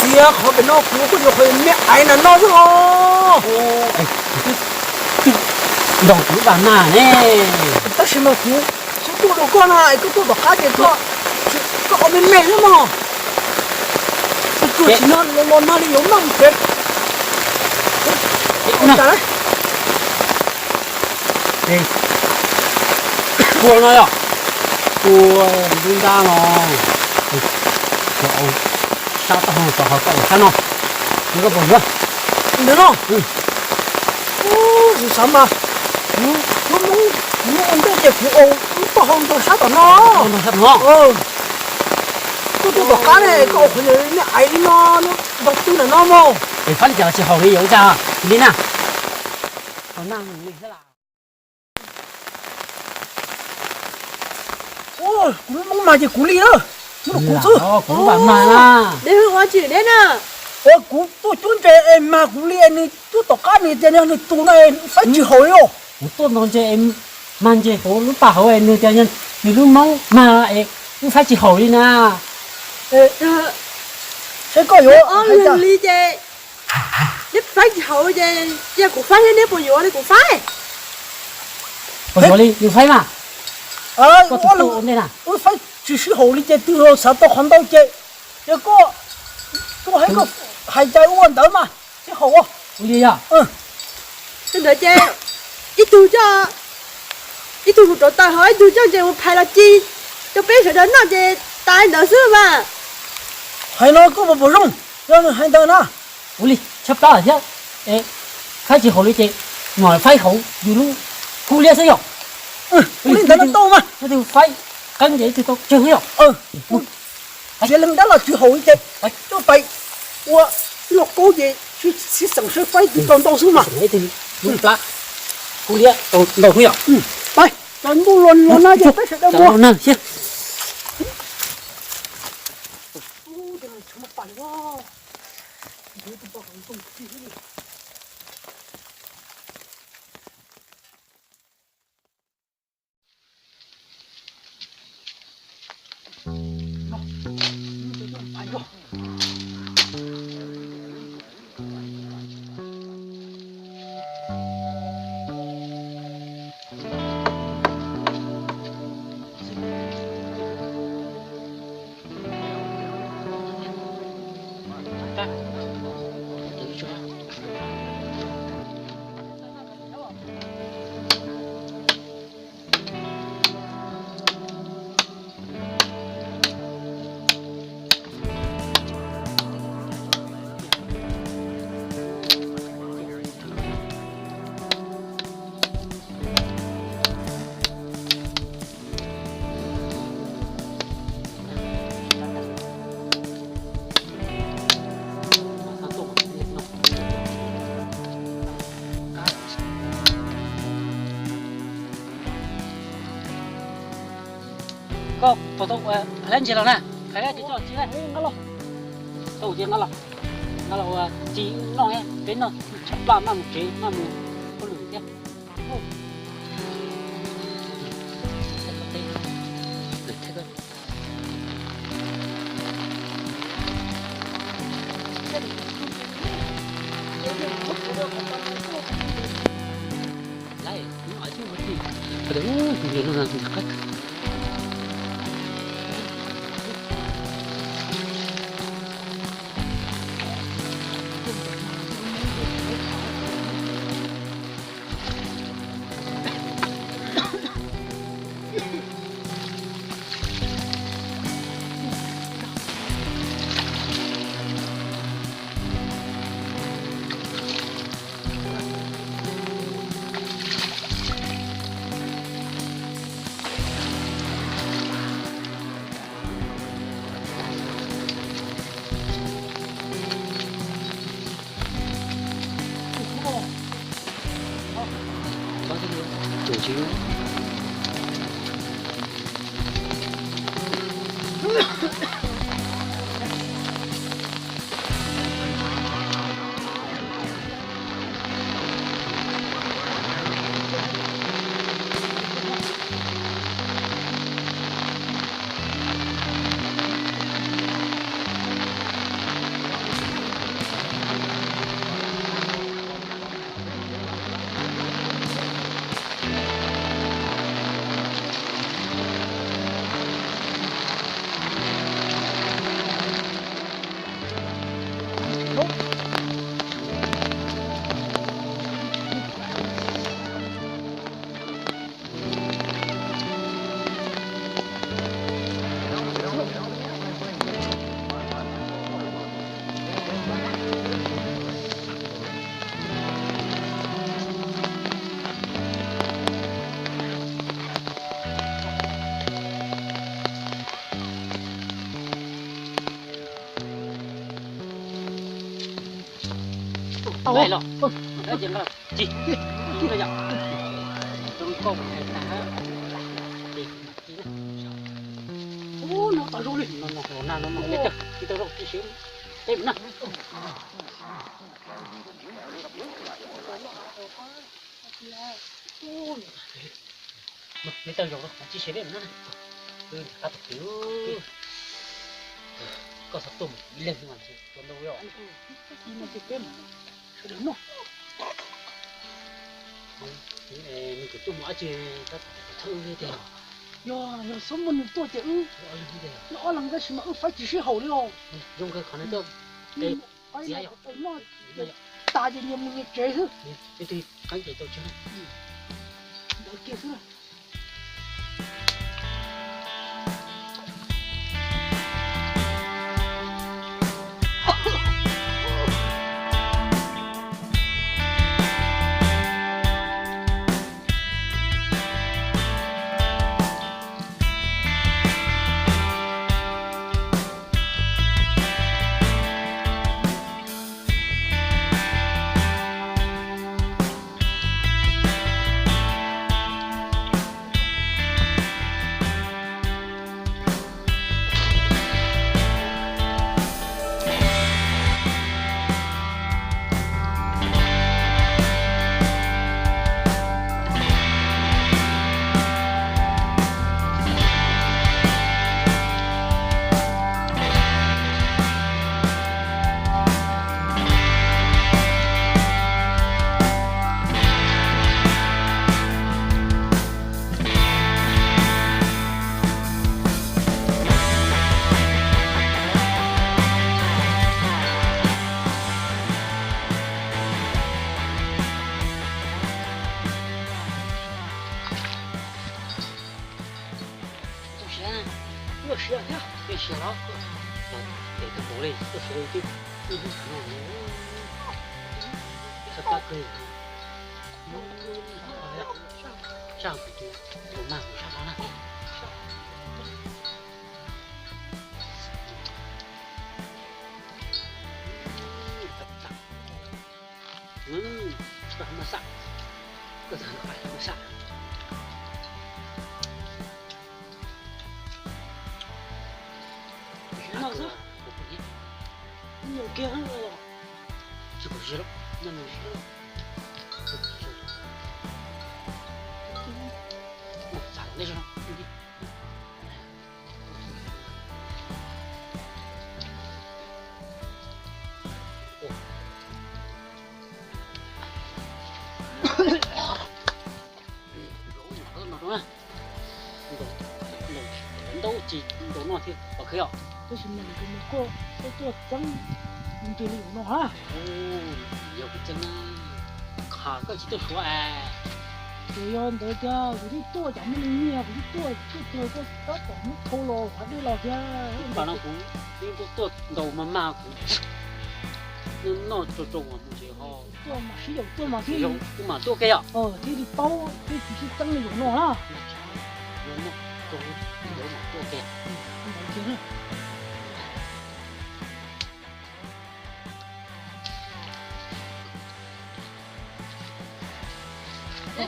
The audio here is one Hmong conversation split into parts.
Txiav qhov pem no kuv kuj yuav qhov me aiv na no xwb os. Nrog kuv vam nag ne. Tab sis mas kuv Tuaj rau koj na, es koj tuaj tom qab ces koj, koj ua me me xwb mog. Tuaj tsis no los no li yuav noj mus tsev. Ua cas? Kua no yog kua lub nrab no, sab toj hau tod ho tau sab no, koj puas yuav? Ntawd no, kuv xav mas kuv lub Hmoob, kuv ua ntej ces kuv ua lub toj hau ntawd sab tom no. Koj tuaj tom qab ne, koj ua qhov niag aiv li no, ntau twg ntawm no mog. Es faib li cas los tsis haum li, yuav ua cas li na? Kuv lub Hmoob mas ces kuv li na, kuv xwb. Ua kuv tuaj cuab ntses es mas kuv li es nws tuaj tom qab nws tias nws tus no faib tsis haum li os. Kuv tuaj ntaus ntses es mas ntses hauv lub pas hauv es nws tias nws lub Hmoob mas es wb faib tsis haum li na. Seb koj yuav ob leeg li ces neb faib tsis haum ces cia kuv faib thiab, neb puas yuav li kuv faib. Puas yuav li nws faib mas. Koj tus tuaj ua ntej na. Wb faib tsis sib haum li ces twg los xav tau qhov ntau ces, ces koj, koj hais, koj hais cas ua ntawd mas sib haum. Ua li yog. Li ntawd ces ib tug coj, ib tug mus rauv taws ho ib tug coj ntses mus phais los ci rau peb sawv daws noj ces tas li ntawd xwb mas. Hais no koj puas pom zoo? Yog nws hais ntawd na. Ua li tshaj plab lawm thiab. Es faib tsis haum li ces mam faib hauv yus lub kub liab xwb yom. Ua li ntawd no tau mas. Ib tug faib qeeb ces ib tug tau tsawg yom. Txiav leej dab los tsis haum li ces tuaj pais ua loj kaub ces sib xeem sib faib tus tau ntau xwb mas. Ib tug lub plab kub liab tau ntau xwb yom. Pais, tsaus ntuj los los no ces peb sawv daws mus. Koj puas tau phais lab ntses los na? Phais lab ntses coj txiv na. Tau ces nqa los, nqa los ua txiv noj, peb noj tshaj plaws, maj mus tsev maj mus hauj lwm thiab. Ua los, ua ces nqa los tsis, tsis no yom. Zoo nkauj hais tag. Ub, no tas zoo li. No no, hauv na no no, tsis tau zoo tsis siv, teb mus na. Neb tau zaum rau qhov tsis siv peb mus na. Qab tus twg, koj txhob tuaj mus ib leeg mas tua ntau os. Sawv daws noj. Nws kuj tuaj mus ab tsi, thawj wb tiag. Yog, yog xub muaj nws tuaj ces wb nyob ob leeg tab sis mas wb faib tsis sib haum li os. Zoo kawg qhov no tuaj. Noj tas ces nyias mus nyias tsev xwb. Ntawd kiag xwb. Tuaj siav, tuaj siav thiab, tuaj siav los, los tes tau npaum li tuaj siav li twb, twb hnub no, sab plab kawg. Sab kuv tus, tus mag kuv sab no na. Koj hab maj xaj, koj txog koj hab maj xaj. Nyuam kiag, tsis kom zia lawm, nyuam zia lawm. Txav los nej zog no. Ntaub tsis ntaus noj thiab pom kheb os. Tab sis mas kuv mus koj tuaj txeeb ntseg li no ha. Yog kuv txeeb na, qhov koj tsis tuaj suav es. Ces yog ntawd tiag kuv twb tuaj cas muaj neeg nyiag, kuv twb tuaj tuaj tuag koj tab tom muab thau los qhov dej los tiag. Pas no kuv twb tuaj tuaj ntaus mas mas kuv noj tsau tsau uas mus tsev ho. Tuaj mas sib yaum tuaj mas thiaj, kuv mam tuaj ke yom. Thiaj li paub thiaj tsis sib txeeb li zaum no na. Tuaj ke.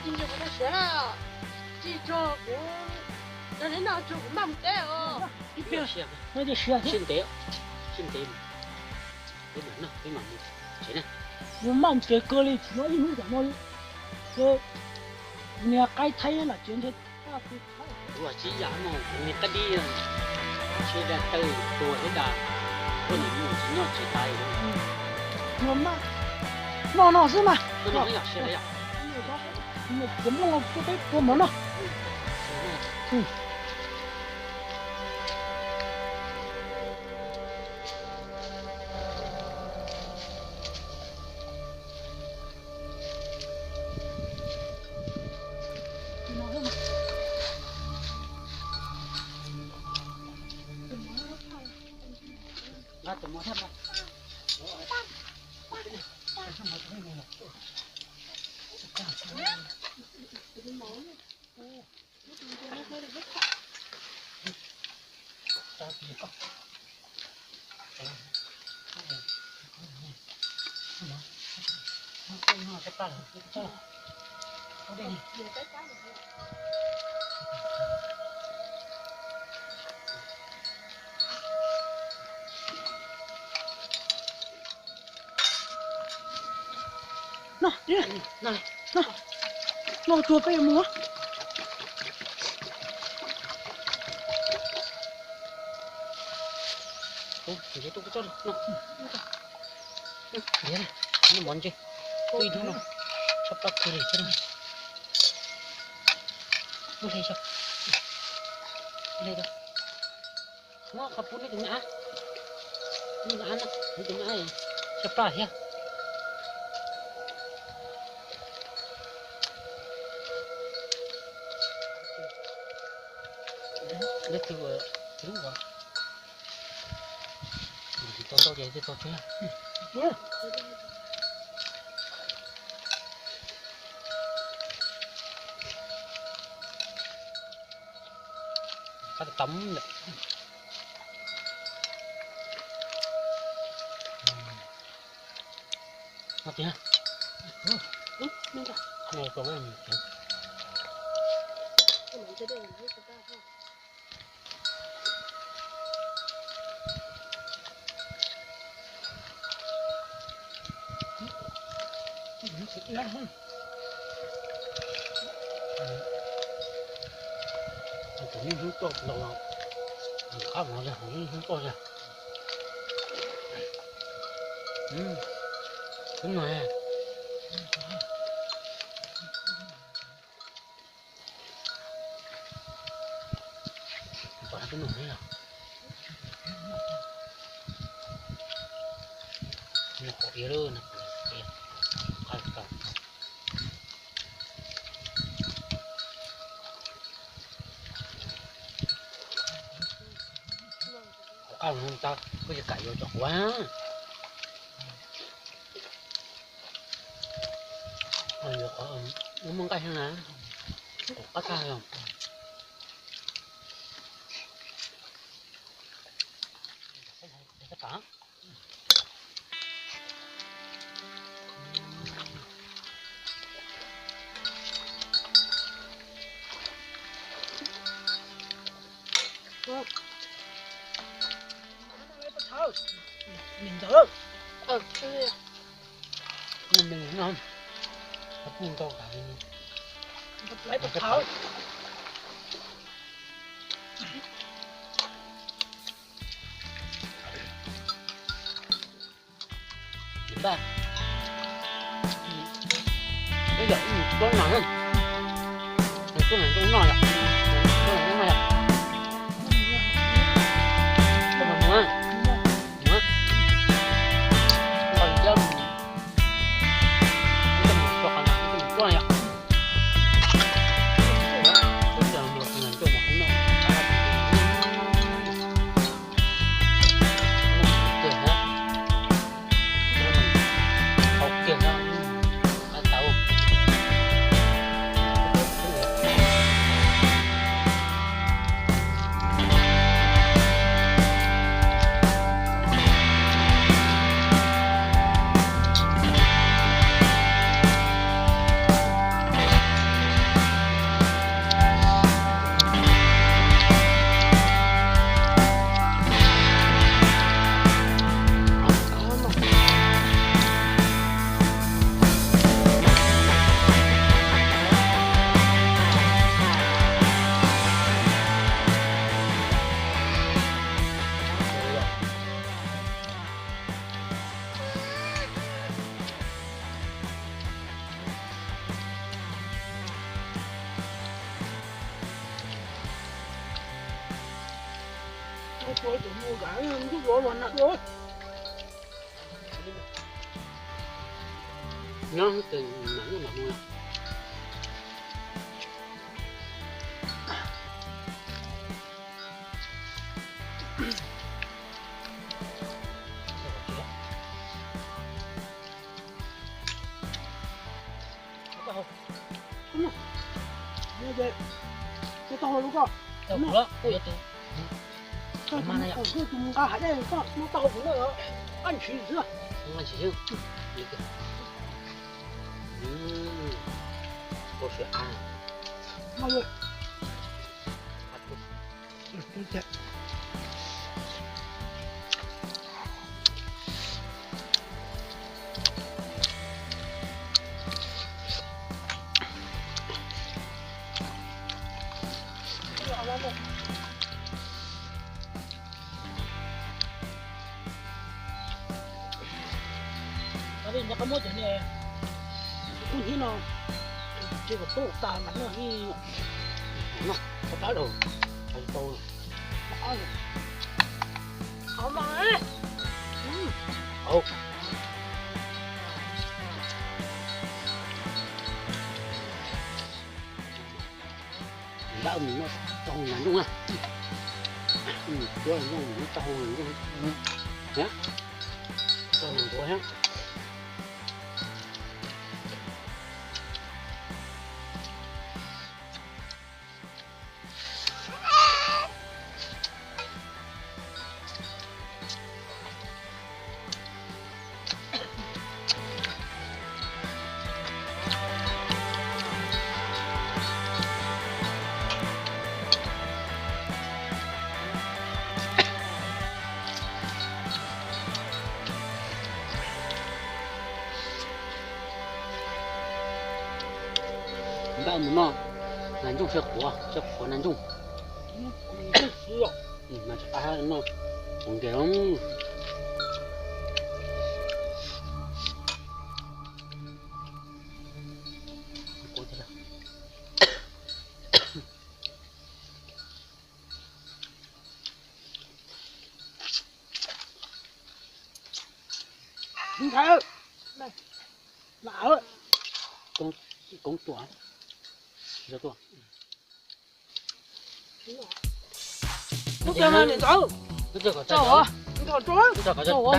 Tsis ntshe kuv tau siav na, tsis tso kuv, yog li no tso kuv maj mus teb os. Ib pliag, no ces siav thiab. Sib ntev, sib ntev, peb mam noj peb mam mus tsev na. Kuv maj mus tsev kawg li, tsis nyob ib hnub tam no li. Ces kuv niag qaib thaib lam tsev ntshe. Kuv tsis yam no, kuv niag qaib dib, ntshe da taw tuag thiab da, koj niam mus tsis nyob tsis tas. Noj no xwb mas. Noj no xwb yom, siav yom. Ces muaj no tuaj peb tua mov noj. Nqa tus mov thiab nqa. No, no, no, tsuag peb mus. Tus tub tub tso no. Mov ntse, tub ib hnub no, tshaj plab kawg li thiab no. Muab hle tso, hle tso. Muab qhov pub nej tus me ab, nej tus ab no, nej tus me ab tshaj plab thiab. Leej twg ua, leej ua, tsis tau ntau ces twb tau tseg. Qab tau tau lawm. No tiag. No kom tus niaj hnub tuaj los, qab no yog niaj hnub tuaj yog. Tus no, tus no, tus no qhov iav lawm no, qab no tas, koj tsis kam yuav cov quav. Yuav qhov muaj nqaij heev na, qab tag los. Npaj, ib yam ib tsob nas, tsob nas noj yom, tsob nas noj yom. Koj mus mus, mus, koj mus rau qhov nas, koj mus tsuag yom. Nyob tes mam nyuj mam mus. Tus nqa hais dej koj muab tau kuv na, qab ntshis xwb. Tab sis nyob qab muab cov niag kub hnyiab no tsis kom tuaj tas mas noj ib no, qab dab laug, tau. Hov mas. Au. Npaj mus noj tau nas nyooj na. Cuab nas nyooj mus noj tau nas nyooj. Tau nas nyooj thiab. Npaj mus noj nas nyooj, sawv qhuav, sawv qhuav nas nyooj. Mas rov qab noj ua nkees. Ntxhais, koob tuaj, tuaj. Ub, niam ntxawm, tso, tso, tso, tso, tso. Ua,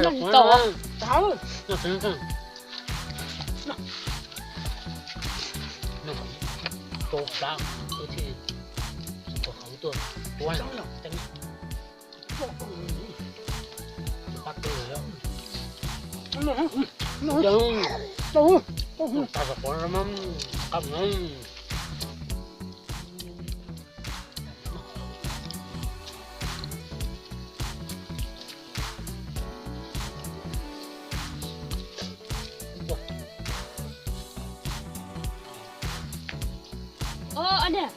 niam,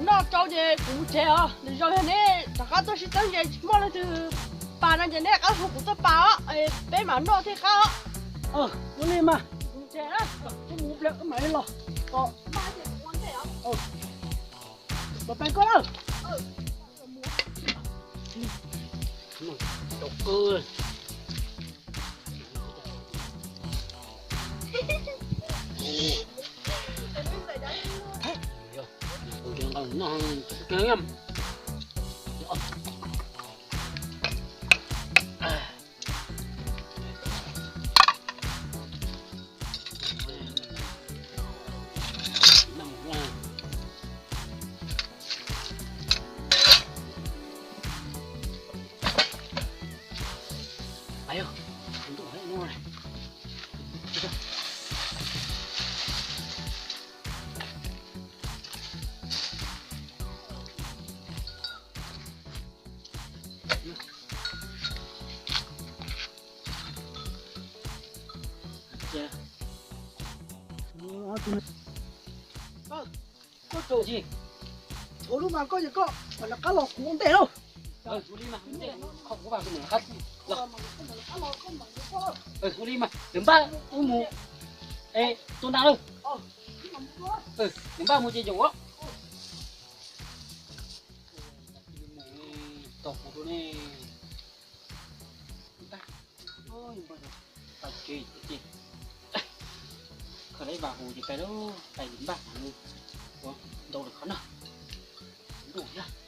noj tsau ces kuv mus tsev os, nws zoo yog neb rov qab tuaj sib txeeb ces tsis muaj leej twg pas no ces neb rov qab hu kuv tuaj pas os, peb mam noj thiaj qab os. Ua li mas, kuv mus tsev, kuv mus pliag wb mam li los. Tos peb koj lawm. Koj tsis, thaum lub mas koj yog koj mam rov qab los kuv ua ntej lauj. Ua li mas, npaj wb mus, es tua ntaj lauj. Npaj mus ces zaum os. Tau kuv dua ne. Tau ces, khaws lawv ib vas hus ces pais lauj, pais npaj mus ua ntau lawm qhov no. Ntuj thiab.